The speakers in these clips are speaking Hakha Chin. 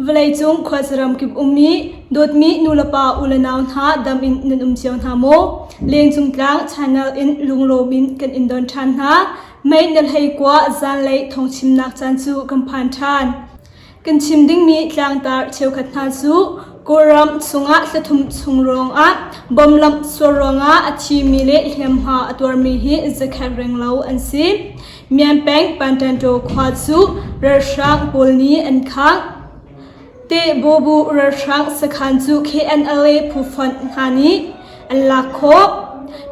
Vawleicung khuasaram kip ummi dawtmi nulepa ulenau hna dam in nan um cio hna maw? Lengcung tlang channel in lunglawm in kan in don ṭhan hna. Mei na hlei kua zanlei thawngchimnak caan cu kan phan ṭhan. Kan chim dingmi tlangtar cheukhat hna cu Kawlram chungah thlathum chung ruangah bomb sual ruangah a thimi le hliamhma a tuarmi hi zakhat renglo an si. Mianpeng Pantanto khua cu ralhrang pawl nih an khangh. Teh Bobu ralhrang sakhan cu KNLA phufonh hna nih an lak khawh.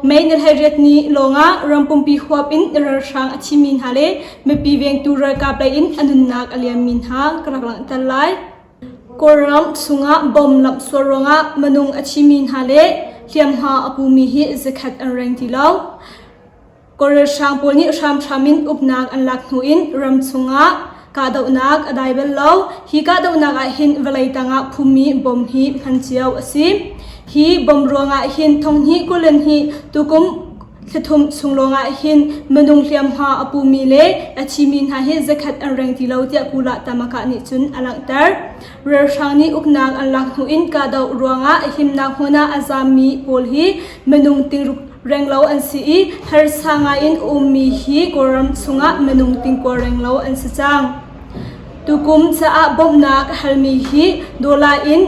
May ni 18 ni lawngah ram pumpi huap in ralhrang a thimi hna le mipi vengtu ralkap lei in a nunnak a liammi hna ka rak langhter lai. Kawlram chungah bomb lamhsual ruangah minung a thimi hna le hliamhma a pumi hi zakhat an reng ti lo. Kawl ralhrang pawl nih hramhram in uknak an lak hnu in ram chungah kahdohnak a dai bal lo. Hi kahdohnak ah hin vawlei tangah phummi bom hi hman cio a si. Hi bom ruangah hin thonghnih kulen hi tukum thlathum chung lawngah hin minung hliamhma a pumi le a thimi hna hi zakhat an reng ti lo tiah Kula Tamaka nih cun a langhter. Ralhrang nih uknak an lak hnu in kahdoh ruangah himnak hmun ah a zammi pawl hi minung tingruk renglo an si i harsa ngaiin a ummi hi Kawlram chungah minung tingkua renglo an si cang. Tukum caah bawmhnak a halmi hi dollar in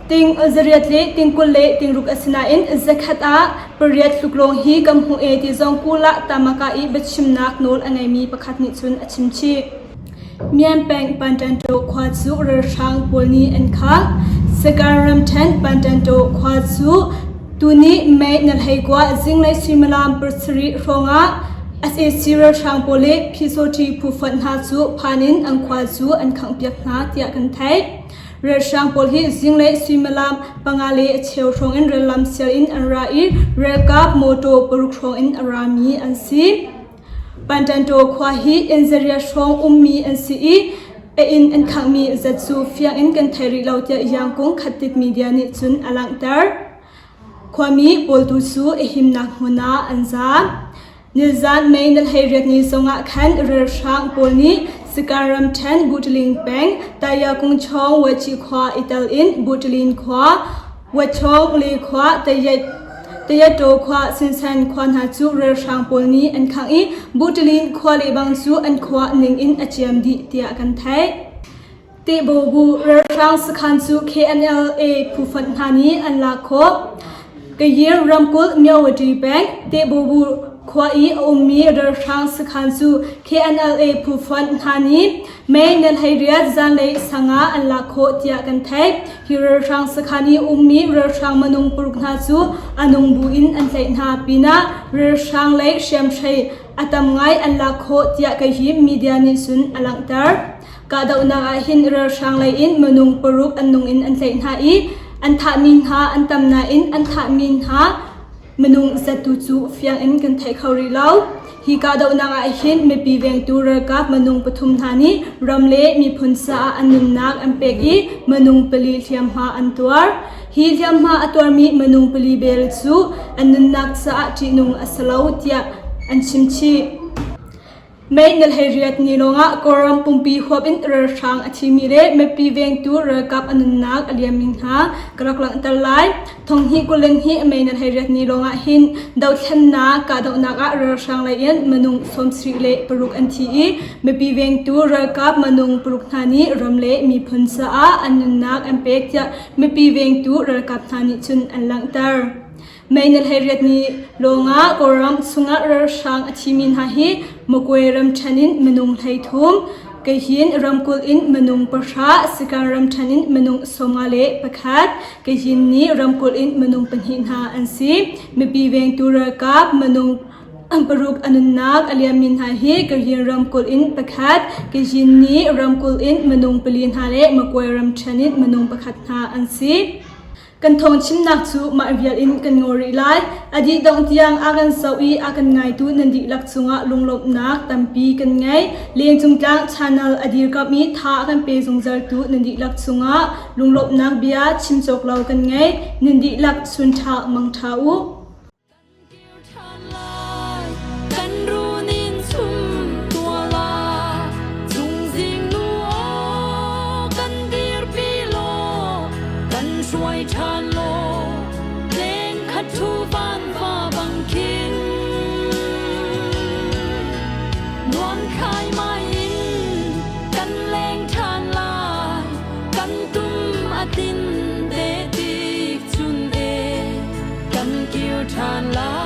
ting zariat le ting 20 le ting ruk a si nain zakhat ah pariat tluk lawng hi kan hmuh e ti zong Kula Tamaka i biachimnak nawl a ngeimi pakhat nih cun a chim chih. Mianpeng Panṭanṭo khua cu ralhrang pawl nih an khang. Sagaing ramṭhen Panṭanṭo khua cu tuni May na 19 zinglei suimilam pasarih hrawngah sac ralhrang pawl le Pyusawṭi phufonh hna cu phan in an khua cu an khanghpiak hna tiah kan theih. Ralhrang pawl hi zinglei suimilam panga le a cheu hrawng in rallam sial in an ra i ralkap mawṭaw paruk hrawng in a rami an si. Panṭanṭaw khua hi inn zariat hrawng ummi an si i a inn an khanghmi zat cu fiang in kan thei rih lo tiah Yangkung Khattit media nih cun a langhter. Khuami pawl tu cu a himnak hmun ah an zaam. Nizan May ni 18 ni zongah khan ralhrang pawl nih Sagaing ramṭhen Butling peng Tayakungchawng Waci khua i tel in Butlin khua Watchawng le khua Tayataw khua Sinsan khua hna cu ralhrang pawl nih an khangh i Butalin khua lebang cu an khua ning in a ciam dih tiah kan theih. Tehbobu ralhrang sakhan cu KNLA phufonh hna nih an lak khawh. Kayin ramkulh Myawaddy peng Tehbobu khua i a ummi ralhrang sakhan cu KNLA phufonh hna nih May ni 18 zanlei sang ah an lak khawh tiah kan theih. Hi ralhrang sakhan i ummi ralhrang minung paruk hna cu a nung bu in an tlaih hna pinah ralhrang lei hriamhrei a tam ngai an lak khawh tiah kei hi media nih cun a langhter. Kahdohnak ah hin ralhrang lei in minung paruk an nung in an tlaih hna i an thahmi hna an tam nain an thahmi hna Minung zattu cu fiang in kan thei kho rih lo. Hi kahdohnak ah hin mipi vengtu ralkap minung pathum hna nih ram le miphun caah an nunnak an pek i minung pali hliamhma an tuar. Hi hliamhma a tuarmi minung pali bel cu an nunnak caah ṭihnung a si lo tiah an chim chih. May ni 18 ni lawngah Kawlram pumpi huap in ralhrang a thimi le mipi vengtu ralkap a nunnak a liammi hna ka rak langhter lai. Thonghnih kulin hi May ni 18 ni lawngah hin dothlennak kahdohnak ah ralhrang lei in minung 76 an thi i mipi vengtu ralkap minung paruk hna nih ram le miphun caah an nunnak an pek tiah mipi vengtu ralkap hna nih cun an langhter. May ni 18 ni lawngah Kawlram chungah ralhrang a thimi hna hi Magwe ramṭhen in minung 13, Kayin ramkulh in minung pahra, Sagaing ramṭhen in minung 51, Kayin nih ramkulh in minung pahnih hna an si. Mipi vengtu ralkap minung paruk a nunnak a liammi hna hi Kayin ramkulh in pakhat, Kayin nih ramkulh in minung pali hna le Magwe ramṭhen in minung pakhat hna an si. Kan thawngchimnak cu mah vial in kan ngawl rih lai. A dih dongh tiang a kan zoh i a kan ngaitu nan dihlak cungah lunglawmhnak tampi kan ngei. Lengcung Tlang Channel a dirkamh i tha a kan pe zungzaltu nan dihlak cungah lunglawmhnak bia chim cawk lo kan ngei. Nan dihlak chun ṭha mang ṭha u. Kan runin chum tua la, chung zing nu aw kan dir. ṭhan law leng khat ṭhu van va bang khin nuam khai mai in kan leng ṭhan lai kan tum a tin te tik chun e kan kir ṭhan lai.